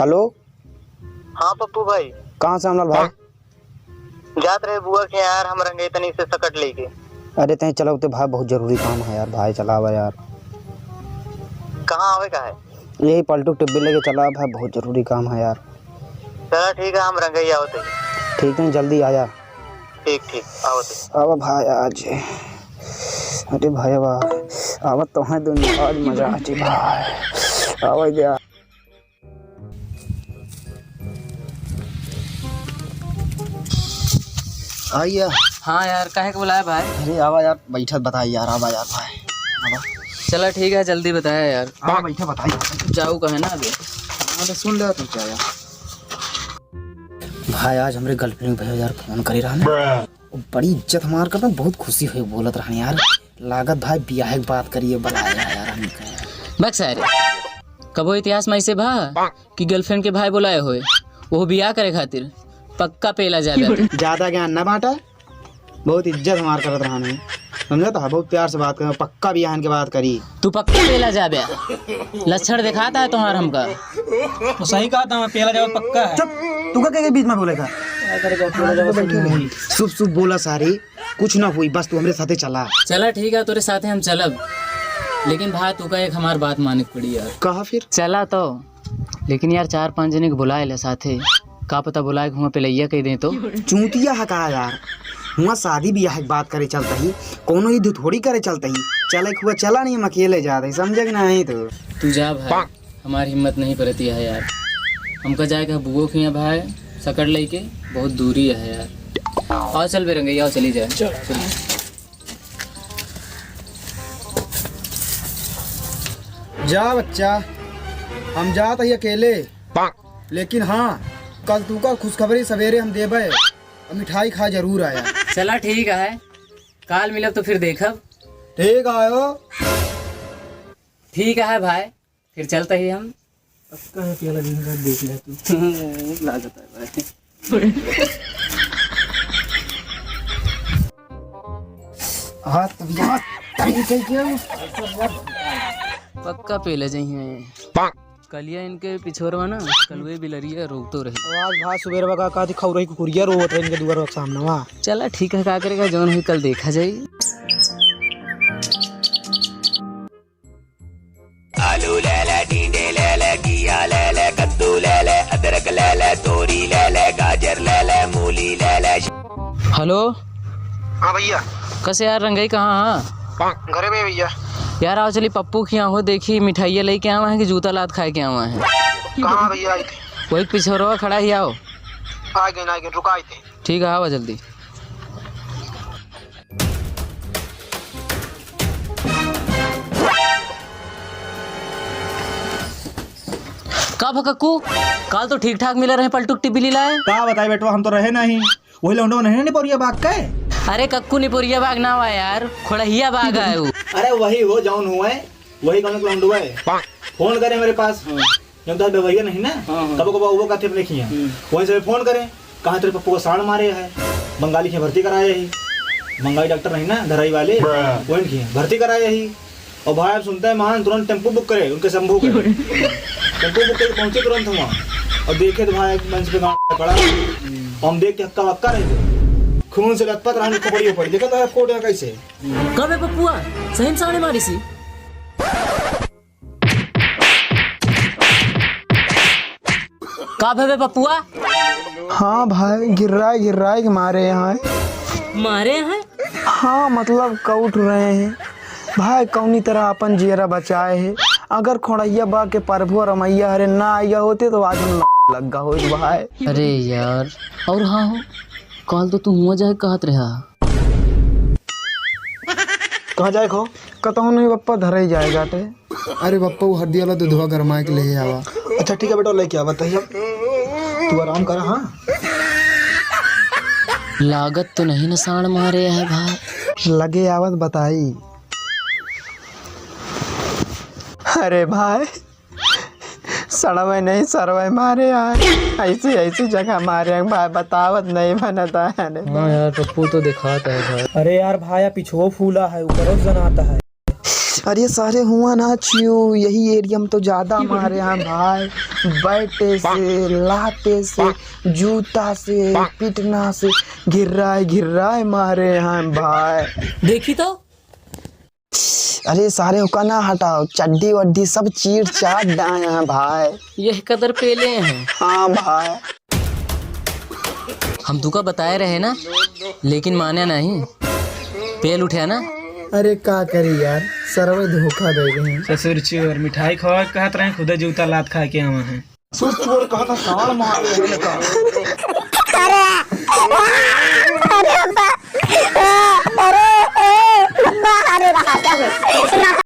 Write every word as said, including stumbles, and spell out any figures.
हेलो। हाँ पप्पू भाई। कहाँ से हमलाल भाई? जात रहे बुआ के यार, हम रंगे तनी से सकट लेके। अरे तैं चला उते भाई, बहुत जरूरी काम है यार भाई, चला आवा यार। कहाँ आवे का है? यही पलटू टिब्बी लेके चला भाई, बहुत जरूरी काम है यार। चला ठीक है, हम रंगे ही आवत है। ठीक है, जल्दी आया। ठीक ठीक, आवत है। आवा भाई आज। अरे भाई वाह, आवत तो है दुनिया, आज मजा आ जी भाई। आवा यार। आइया। हाँ यार, काहे के बुलाया भाई? अरे आवा यार, बैठत बताई यार, आवा यार भाई, आवा। चला ठीक है, जल्दी बताया यार। हाँ, बैठा बताई। जाऊ कहे ना अभी। हाँ, तो सुन ले तू क्या यार। भाई, आज हमरे girlfriend भैया यार फोन करे रहा ना। वो बड़ी इज्जत हमार करता, बहुत खुशी हुई बोलत रहन यार। लागत भाई बियाह के बात करिए, बुलाया यार हमका यार। बक सारे, कबो इतिहास में ऐसे भा कि girlfriend के भाई बुलाए होए, वो बियाह करे खातिर? पक्का पेला जाबे। ज्यादा ज्ञान ना बांटा, बहुत इज्जत हमार करत रहन है, समझा था? बहुत प्यार से बात कर, पक्का बियाह के बात करी। तू पक्का पेला जाबे, लक्षण दिखाता है तुम्हार हमका। तो सही कहा था, पेला जाबे पक्का है। चुप, तू का के बीच में बोलेगा? शुभ शुभ बोला सारी, कुछ ना हुई, बस तू हमरे साथे चला। चला ठीक है, तोरे साथे हम चलब, लेकिन भाई तू का एक हमार बात माने के पड़ी यार। कहा फिर? चला तो, लेकिन यार चार पांच जने के बुलाए ले साथे, का पता बुलाए के हुआ पेलैया कह दे तो। चूतिया है का यार, हुआ शादी बियाह के बात करे चलता ही, कोनो युद्ध थोड़ी करे चलता ही। चले के हुआ चला नहीं, हम अकेले जाते, समझे कि नहीं तो। तू जा भाई। हमार हिम्मत नहीं परती है यार। हमका जाए के बुओ के यहाँ भाई, सकड़ लइके बहुत दूरी है यार। आओ चल बे रंगैया, आओ चली जाए। चल। जा बच्चा, हम जात ही अकेले, लेकिन हाँ, कल तू का खुशखबरी सवेरे हम देबे और मिठाई खा जरूर आया। चला ठीक है, काल मिलब तो फिर देखब। ठीक आयो। ठीक है भाई। फिर चलता ही हम। अब कहाँ पियाला दिन भर देख ले तू। लागत है भाई। हाथ तो यहाँ तंग कई के। पक्का पेला जइहैं। कलिया इनके पिछोरवा ना, कलुए बिलरिया रोवतो रही। आज भाई सुबेरवा का, का दिखाऊ रही कुकुरिया रोवत रही इनके दुआर के सामने वहाँ। चला ठीक है, का करेगा, जौन हुई कल देखा जाई। आलू ले ले, टिंडे ले ले, घिया ले ले, कद्दू ले ले, अदरक ले ले, तोरी ले ले, गाजर ले ले, मूली ले ले। हेलो। हाँ भैया। कसे यार, रंगई कहाँ हाँ? घरे में भैया। यार आओ चली पप्पू के यहाँ हो, देखी मिठाइया लेके आवा है कि जूता लात खाए के आवा है। कहाँ भैया आई थे? वही पिछोरवा खड़ा ही, आओ। आ गए, आ गए, रुका आई थे। ठीक है, आवा जल्दी। का भा कक्कू, काल तो ठीक ठाक मिला रहे पलटुक टिबिली लाए। का बताई बेटवा, हम तो रहे नहीं। वही लौंडो नहीं, निपोरिया बाग के? अरे कक्कू, निपोरिया बाग ना हुआ यार, खोड़हिया बाग है वो। अरे वही हो, जौन हुआ है, वही कौन लौंडो है। फोन करे मेरे पास। हाँ। जब तक दवाइया नहीं ना, हाँ, हाँ। कबो कबो वो कहते अपने खिया। हम्म। वहीं से फोन करे, कहाँ तेरे पप्पू को साड़ मारे है, बंगाली के भर्ती कराए ही। बंगाली डॉक्टर नहीं ना, धराई वाले, वहीं के भर्ती कराए ही। और भाई अब सुनते हैं मान तुरंत टेम्पो बुक करे, उनके शंभू के। टेम्पो बुक करके पहुंचे तुरंत वहाँ। और देखे तो भाई एक मंच पे गांड पड़ा। और हम देख के हक्का बक्का रह गए। खून से लथपथ रहने को पड़ी ऊपर। देखा तो फोटो कैसे। कबे पप्पुआ सही में साड़े मारी सी? का भवे पप्पुआ? हाँ भाई, गिर्राए गिर्राए के मारे हैं। मारे हैं? हाँ, मतलब कूट रहे हैं। भाई, कौनी तरह अपन जियरा बचाए है। अगर खोड़ैया बा के प्रभु रमैया हरे ना आइया होते तो आज हम लग्गा होइत भाई। अरे यार, और हाँ हो, काल तो तू हुआ जाए कहत रहा। कहाँ जाए खो? कतहूँ नहीं बप्पा, धरे ही जाए जाते। अरे बप्पा, वो हरदी वाला दूधवा गरमाए के ले आवा। अच्छा ठीक है बेटा, लेके आवा तहिया। तू आराम कर, हाँ। लागत तो नहीं न साण मारे है भाई। लगे आवत बताई। अरे भाई, सड़वे नहीं सरवे मारे यार, ऐसी ऐसी जगह मारे हैं भाई, बतावत नहीं बनता है। हाँ यार, पप्पू तो दिखाता है भाई। अरे यार भाई, पिछुओ फूला है, ऊपरो जनाता है। अरे सारे हुआ ना छियो, यही एरिया में तो ज्यादा मारे हैं भाई, बैटे से, लाते से, जूता से, पीटना से, घिर्राए घिर्राए मारे हैं भाई। देखी तो। अरे सारे हुका ना हटाओ, चड्डी वड्डी सब चीर चाट डाए हैं भाई। यह कदर पेले हैं। हाँ भाई। हम तुका बताए रहे ना, लेकिन मान्या नहीं, पेल उठ्या ना। अरे का करी यार, सरवे धोखा दे गए हैं। ससुर चोर, मिठाई खवा के कहत रहे, खुदे जूता लात खा के आवा है। ससुर चोर कहा था, साल मार रहे हैं का? अरे, अरे, अरे, अरे, अरे, रहा क्या?